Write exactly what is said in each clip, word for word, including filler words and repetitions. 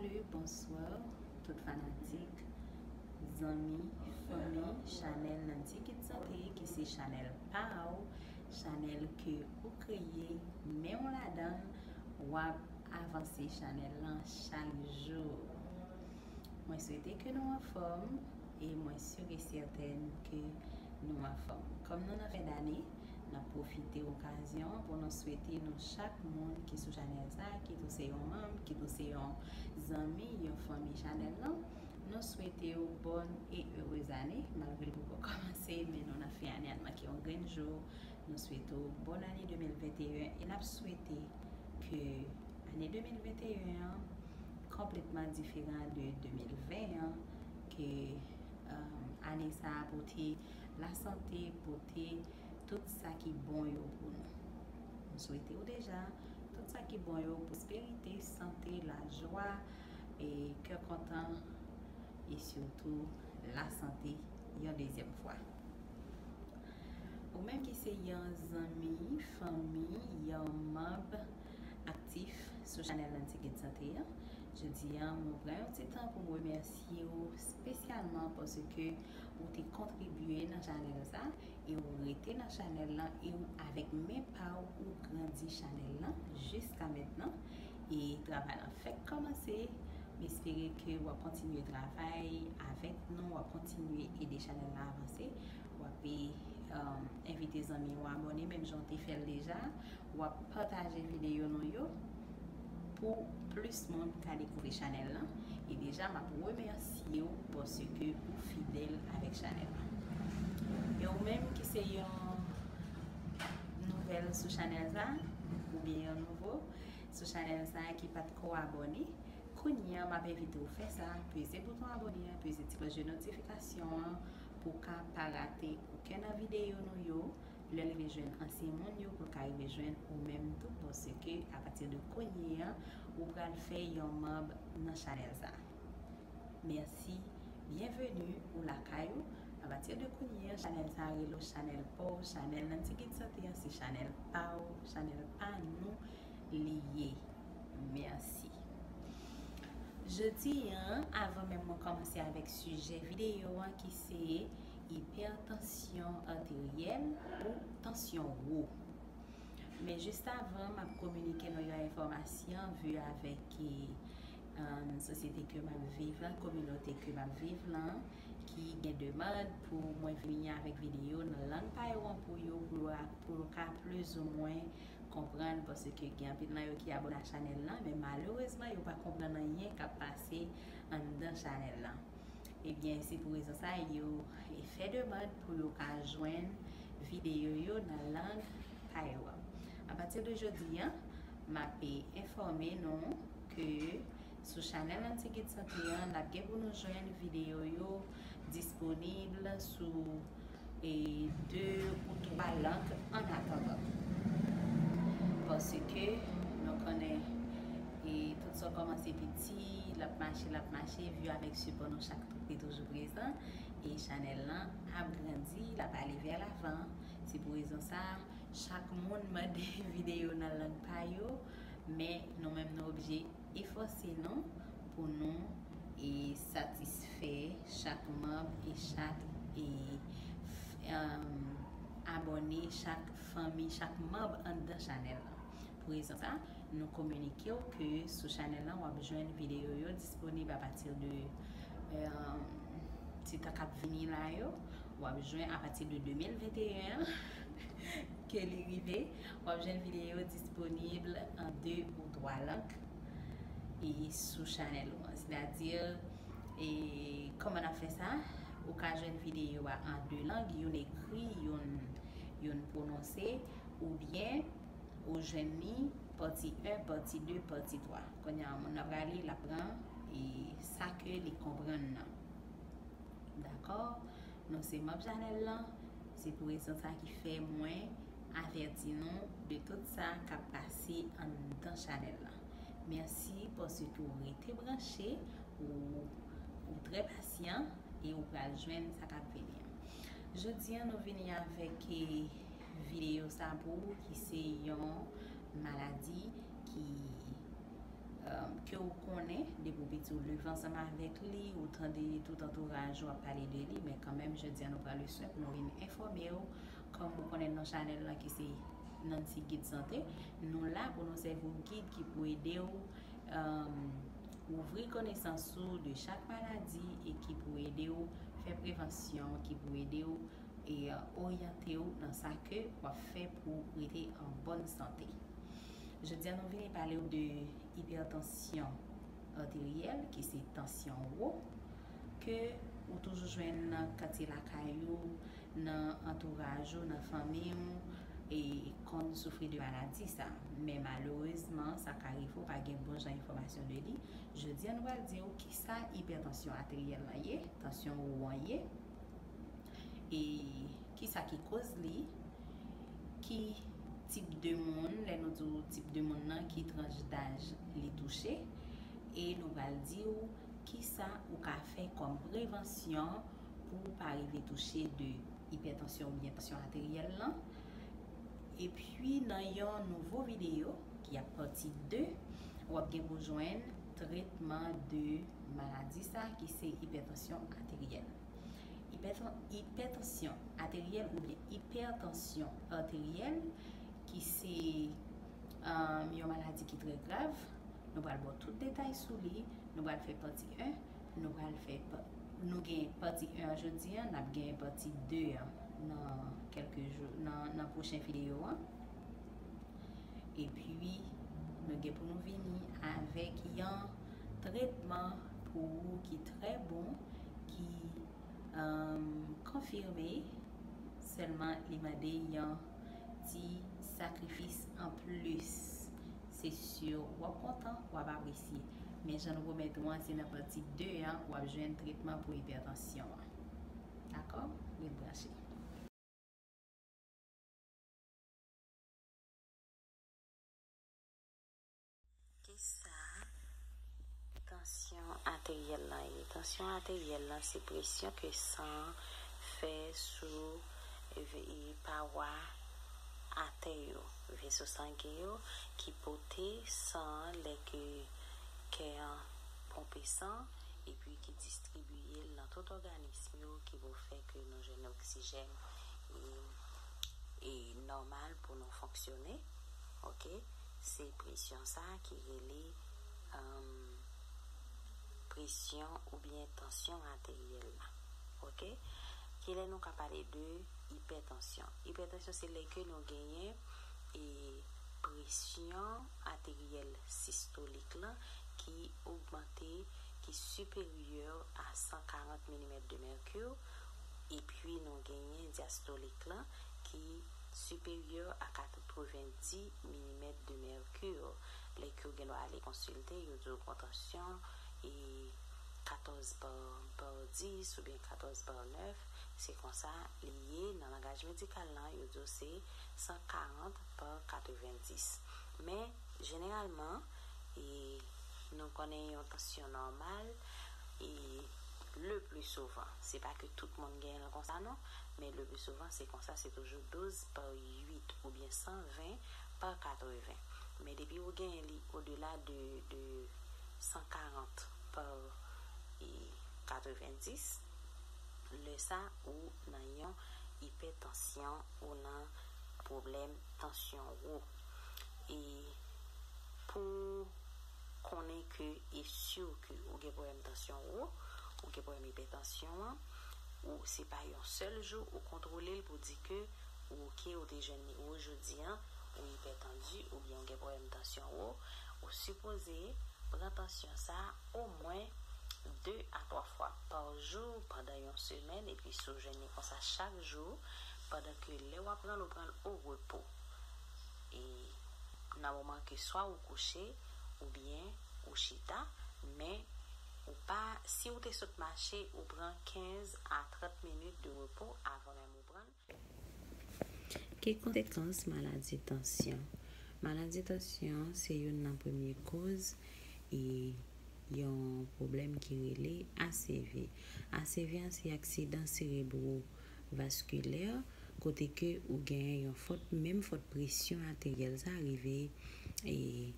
Bonswa, tout fanatik, zanmi, fanmi chanèl Nancy Guide Santé, ki se chanèl pa w, chanèl ke ou kreye, men w ladan l, w ap avanse chanèl lan chak jou. Mwen swete ke nou anfòm e mwen si e sètèn ke nou anfòm. Kòm nou nan fen dane, n ap pwofite okazyon pou nou swete nou chak moun ki sou chanèl sa, kit ou se yon manm, kit ou se yon zanmi, yon fanmi chanèl lan, nou swete w bòn e erez ane, malgre l poko kòmanse, men nou nan fen ane, a n manke yon grenn jou. Nou swete w bòn ane de mil venteyen e n ap swete ke ane de mil venteyen an konplètman diferan de de mil ven an, ke, um, ane sa a pote lasante, pote tout sa ki bon yo pou nou. Nou swete w deja tout sa ki bon yo, pwosperite, sante, lajwa, e kè kontan, e sitou lasante yon dezyèm fwa. Ou menm ki se yon zanmi, fanmi, yon manm aktif sou chanèl Nancy Guide Santé an, jodi a, mwen pran yon ti tan pou m remèsye w espesyalman paske ou te kontribye nan chanèl sa e ou rete nan chanèl lan e ou avèk men pa w ou grandi chanèl lan jiska mentnan e travay lan fèk kòmanse. M espere ke w ap kontinye travay avèk nou, w ap kontinye ede chanèl lan avanse. W ap, um, envite zanmi w abòne, menm jan w te fè l deja. W ap pataje videyo nou yo pou plis moun ka dekouvri chanèl lan. E deja, m ap remèsye w paske ou fidèl avèk chanèl lan. E ou menm ki se yon nouvèl sou chanèl sa, oubyen yon nouvo sou chanèl sa ki pa t ko abòne, kounye a, m ap envite w fè sa, peze bouton abòne an, peze ti klòch de notifikasyon an pou w ka pa rate okenn nan videyo nou yo. Lè l rive jwenn ansyen moun yo, pou l ka rive jwenn ou menm tou, paske apati de kounye a, ou pral fè yon manm nan chanèl sa. Mèsi, byenveni ou lakay ou. Apati de kounye a, chanèl sa rele w chanèl pa w, chanèl Nancy Guide Santé an se chanèl pa w, chanèl pa nou li ye. Mèsi. Jodi a, avan menm mwen kòmanse avèk sijè videyo an ki se ipètansyon ateryèl ou tansyon wo. Men jis avan, m ap kominike nou yon enfòmasyon vi avèk, e, sosyete ke m ap viv lan, kominote ke m ap viv lan, ki gen demann pou mwen vini avèk videyo nan lang pa yo an pou yo, pou yo, pou yo ka plizoumwen konprann, paske gen anpil nan yo ki abòne a chanèl lan, men malerezman, yo pa konprann anyen k ap pase anndan chanèl lan. Ebyen, se pou rezon sa, yo fè demann pou yo ka jwenn videyo yo nan lang pa yo an. Apati de jodi a, m ap enfòme nou ke sou chanèl Nancy Guide Santé an, n ap gen pou nou jwenn videyo yo disponib sou, e, de ou twa lang an atandan. Paske nou konnen, e, tout sa kòmanse piti, l ap mache, l ap mache, vi avèk sipò nou chak te toujou prezan, e chanèl lan ap grandi, l ap ale vè lavan. Se pou rezon sa, chak moun mande videyo nan lang pa yo, men nou menm nou oblije efòse nou pou nou, e, satisfè chak manm e chak, e, f-, um, abòne, chak fanmi, chak manm anndan chanèl lan. Pou rezon sa, nou kominike w ke sou chanèl lan, w ap jwenn videyo yo disponib apati de, um, ti tan k ap vini la yo. W ap jwenn apati de de mil venteyen an ke li rive, w ap jwenn videyo disponib an de ou twa lang e sou chanèl ou an. Sètadi, e, kòman n ap fè sa? Ou ka jwenn videyo a an de lang, youn ekri, youn, youn pwononse, oubyen ou jwenn li pati en, pati de, pati twa. Kounye a, moun nan prale, l ap pran, e, sa ke li konprann nan. Dakò? Nou se manm chanèl lan. Se pou rezon sa ki fè mwen avèti nou de tout sa k ap pase anndan chanèl lan. Mèsi paske w rete branche, ou, ou trè pasyan e ou pral jwenn sa k ap vini an. Jodi a, nou vini avèk, e, videyo sa pou ou ki se yon maladi ki, ke ou konnen depi w piti, ou leve ansanm avèk li, ou tande tout antouraj ou ap pale de li, men kanmenm, jodi a nou pran le swen pou nou vin enfòme w. Kòm ou konnen nan chanèl la ki se Nancy Gid Sante, nou la pou nou sèvi w gid ki pou ede w ouvri konesans ou de chak maladi e ki pou ede w fè prevansyon, ki pou ede w e oryante w nan sa ke w ap fè pou w rete an bòn sante. Jodi a nou vini pale w de ipètansyon ateryèl, ki se tansyon wo, ke ou toujou jwenn nan katye lakay ou, nan antouraj ou, nan fanmi ou, e konn soufri de maladi sa. Men malerezman, sa ka rive ou pa gen bon jan enfòmasyon de li. Jodi a nou pral di w kisa ipètansyon ateryèl lan ye, tansyon wo an ye, e kisa ki koz li, ki tip de moun, lè nou di w tip de moun nan, ki tranch daj li touche, e nou pral di w kisa ou ka fè kòm prevansyon pou w pa rive touche de ipètansyon oubyen tansyon ateryèl lan. Epi nan yon nouvo videyo ki ap pati de, w ap gen pou jwenn tretman de maladi sa ki se ipètansyon ateryèl. Ipètan- ipètansyon ateryèl oubyen ipètansyon ateryèl, ki se um, yon maladi ki trè grav. Nou pral ba w tout detay sou li. Nou pral fè pati en. Nou pral fè pa- nou gen pati en an jodi a, n ap gen pati de an nan kèlke jou, nan, nan pwochen videyo an. Epi nou gen pou nou vini avèk yon tretman pou ou ki trè bon, ki um, konfime, sèlman li mande yon ti sakrifis an plis. Se si w ap kontan, w ap apresye. Men jan nou pwomèt ou an, se nan pati de an w ap jwenn tretman pou ipètansyon an. Dakò? Ret branche. Kisa tansyon ateryèl lan ye? Tansyon ateryèl lan se presyon ke san an fè sou ve- pawòl atè yo, veso sangen yo, ki pote san an lè ke kè an ponpe san, epi ki distribiye l nan tout òganis yo, ki pou fè ke nou jwenn oksijèn e, e nòmal pou nou fonksyone. Oke? Se presyon sa a ki rele, um, presyon oubyen tansyon ateryèl la. Oke? Kilè nou ka pale de ipètansyon? Ipètansyon se lè ke nou genyen e presyon ateryèl sistolik lan ki ogmante, ki siperyè a san karant milimèt de mèki, epi nou genyen dyastolik lan ki siperyè a katrevenndis milimèt de mèki. Lè ke w gen dwa ale konsilte, yo di w gon tansyon e katòz pa, pa dis oubyen katòz pa nèf, se konsa li ye nan langaj medikal lan, yo di w se san karant pa katrevenndis. Men, jeneralman, e nou konnen yon tansyon nòmal, e le pli souvan, se pa ke tout moun genyen l konsa non, men le pli souvan se konsa, se toujou douz pa uit oubyen san ven pa katreven. Men depi ou genyen li odela de, de san karant pa, e, katrevenndis, lè sa ou nan yon ipètansyon ou nan pwoblèm tansyon wo. E pou konnen ke e si ke ou gen pwoblèm tansyon wo, ou gen pwoblèm ipètansyon an, ou se pa yon sèl jou ou kontwole l pou di ke ou oke, ou te jwenn li wo jodi an, ou ipètandi oubyen ou gen pwoblèm tansyon wo, ou sipoze pran tansyon sa a omwen de a twa fwa pa jou pandan yon semèn, epi si w jwenn li konsa chak jou, pandan ke lè w ap pran l, ou pran l o repo. E nan moman ke swa ou kouche, oubyen ou chita, men ou pa, si ou te sot mache, ou pran kenz a trant minit de repo avan menm ou pran l. Ki konsekans maladi tansyon? Maladi tansyon se youn nan premye koz e yon pwoblèm ki rele A C V. A C V an se aksidan serebrovaskilè, kote ke ou genyen yon fòt, menm fòt presyon ateryèl sa rive e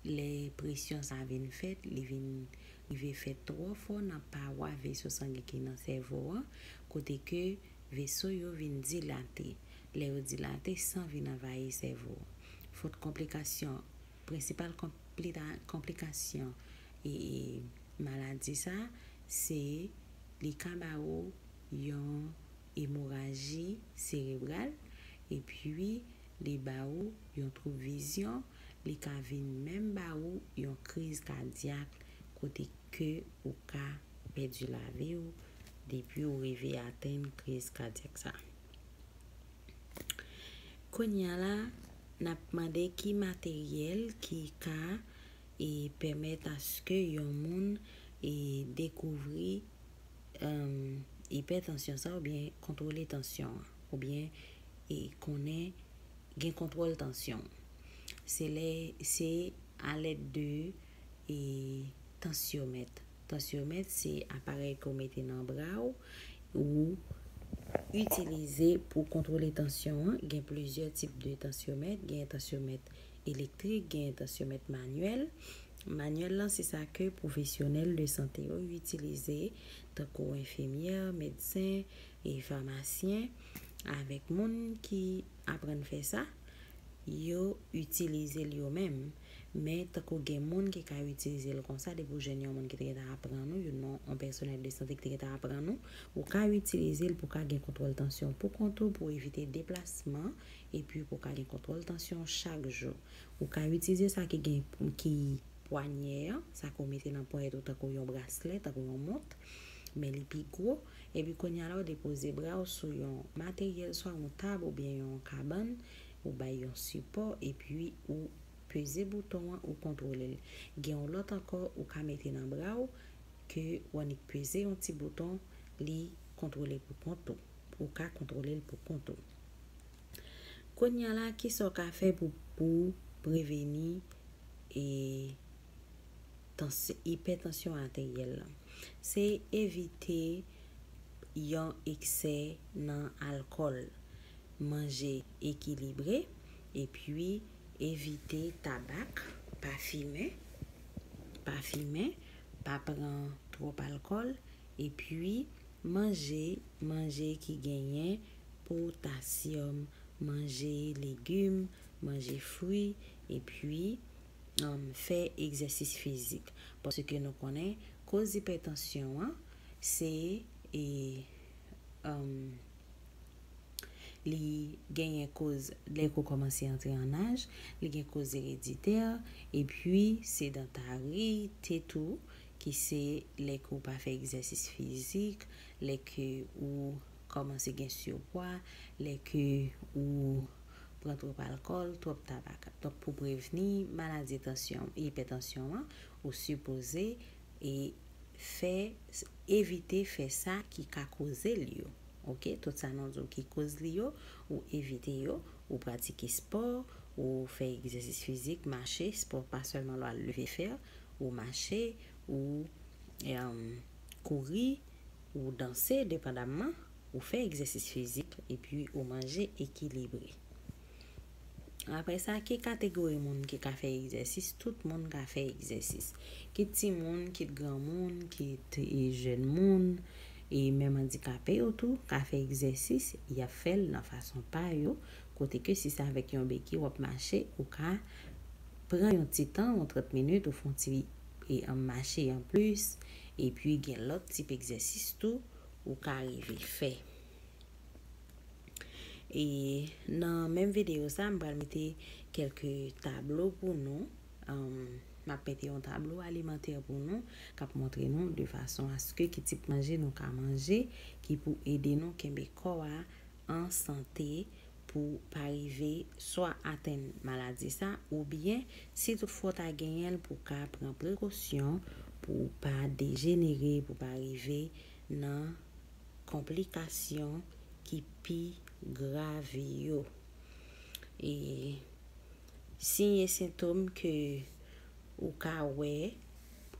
lè presyon sa vin fèt, li vin rive fèt twò fò nan pawa veso sangen ki nan sèvo an, kote ke veso yo vin dilate. Lè yo dilate, san vin anvayi sèvo an. Fòt konplikasyon, prensipal konplita- konplikasyon e, e maladi sa, se li ka ba ou yon emoraji serebral, epi li ba ou yon twoub vizyon, li ka vin menm ba ou yon kriz kadyak, kote ke ou ka pèdi lavi w depi ou rive atenn kriz kadyak sa. Kounye a la, n ap mande ki materyèl ki ka e pèmèt aske yon moun e dekouvri, um, ipètansyon sa oubyen kontwole tansyon an, oubyen e konnen gen kontwòl tansyon. Se lè, se alèd de e tansyomèt. Tansyomèt se aparèy ke w mete nan bra w, ou itilize pou kontwole tansyon an. Gen plizyè tip de tansyomèt. Gen tansyomèt elektrik, gen tansyomèt manyèl. Manyèl lan, se sa ke pwofesyonèl de sante yo itilize, tankou enfimyè, medsen e famasyen, avèk moun ki aprann fè sa, yo itilize l yo menm. Men, tankou gen moun ki ka itilize l konsa, depi w jwenn yon moun ki te gentan aprann ou, youn nan yon pèsonèl de sante ki te gentan aprann ou, ou ka itilize l pou ka gen kontwòl tansyon pou kont ou, pou evite deplasman, epi pou ka gen kontwòl tansyon chak jou. Ou ka itilize sa ki gen, ki pwanyè an, sa ke w mete nan ponyèt ou tankou yon braslè, tankou yon mont, men li pi gwo. Epi kounye a la, w depoze bra w sou yon materyèl, swa yon tab oubyen yon kabann, ou bay yon sipò, epi ou peze bouton an, ou kontwole l. Gen yon lòt ankò ou ka mete nan bra w, ke w annik peze yon ti bouton, li kontwole pou kont ou. Ou ka kontwole l pou kont ou. Kounye a la, kisa w ka fè pou, pou preveni e tans- ipètansyon ateryèl lan? Se evite yon eksè nan alkòl, manje ekilibre, epi evite tabak, pa fimen, pa fimen, pa pran twòp alkòl, epi manje manje ki genyen potasyòm, manje legim, manje fwi, epi, um, fè egzèsis fizik. Paske nou konnen koz ipètansyon an, se, e, um, li genyen koz lè ke w kòmanse antre an aj, li gen koz ereditè, epi sedantarite tou, ki se lè ke w pa fè egzèsis fizik, lè ke ou kòmanse gen sipwa, lè ke ou pran twòp alkòl, twòp tabak. Donk, pou prevni maladi tansyon, ipètansyon an, ou sipoze e fè, evite fè sa ki ka koze l yo. Oke, tout sa nou di w ki koz li yo, ou evite yo, ou pratike spò, ou fè egzèsis fizik, mache, spò pa sèlman lwa leve fè, ou mache, ou, em, kouri, ou danse, depandamman, ou fè egzèsis fizik, epi ou manje ekilibre. Apre sa, ki kategori moun ki ka fè egzèsis? Tout moun ka fè egzèsis. Kit timoun, kit granmoun, kit, e, jèn moun, e menm andikape yo tou ka fè egzèsis, y ap fè l nan fason pa yo, kote ke si se avèk yon beki w ap mache, ou ka pran yon ti tan, yon trant minit, ou fè yon ti, e, an mache anplis, epi gen lòt tip egzèsis tou ou ka rive fè. E nan menm videyo sa, m pral mete kèlke tablo pou nou. Am, m ap mete yon tablo alimantè pou nou, k ap montre nou de fason aske ki tip manje nou ka manje, ki pou ede nou kenbe kò a an sante pou pa rive swa atenn maladi sa, oubyen si toutfwa w ta genyen l, pou w ka pran prekosyon, pou w pa dejenere, pou w pa rive nan konplikasyon ki pi grav yo. E siy e sentòm ke ou ka wè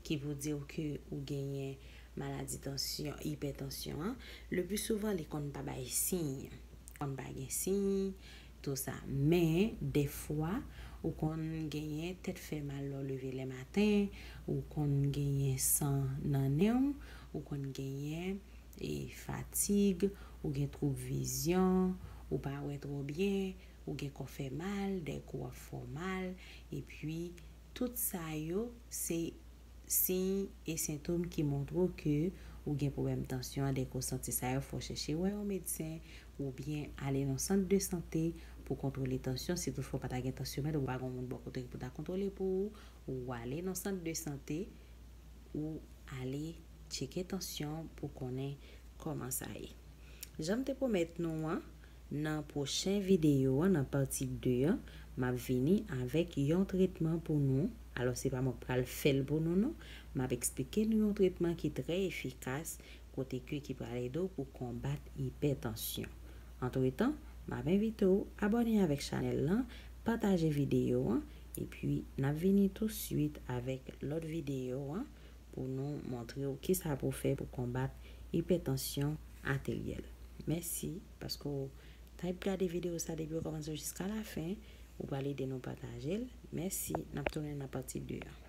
ki pou di w ke ou genyen maladi tansyon, ipètansyon an, le pli souvan li konn pa bay siy, konn pa gen siy, tou sa. Men, dèfwa, Ou konn genyen tèt fè mal lè w leve lè maten, ou konn genyen san nan nen w, ou konn genyen e fatig, ou gen twoub vizyon, ou pa wè twò byen, ou gen kò fè mal, dèyè kou w ap fè w mal, epi tout sa yo se siy e sentòm ki montre w ke ou gen pwoblèm tansyon an. Dèyè kou w santi sa yo, fò w chèche wè yon medsen oubyen ale nan sant de sante pou kontwole tansyon. Si toutfwa w pa ta gen tansyon, men ou pa gen moun bò kote pou ta kontwole pou ou, ou ale nan sant de sante, ou ale tcheke tansyon pou konnen kòman sa ye. Jan m te pwomèt nou an, nan pwochen videyo an, nan pati de an, m ap vini avèk yon tretman pou nou. Alò, se pa mwen k pral fè l pou nou, non. M ap eksplike nou yon tretman ki trè efikas, kote ke ki pral ede w pou konbat ipètansyon. Antretan, m ap envite w abòne avèk chanèl lan, pataje videyo an, epi n ap vini touswit avèk lòt videyo an pou nou montre w kisa pou w fè pou konbat ipètansyon ateryèl. Mèsi paske w t ap gade videyo sa depi w kòmanse jiska lafen. Ou pral ede nou pataje l. Mèsi, n ap tounen nan pati de an.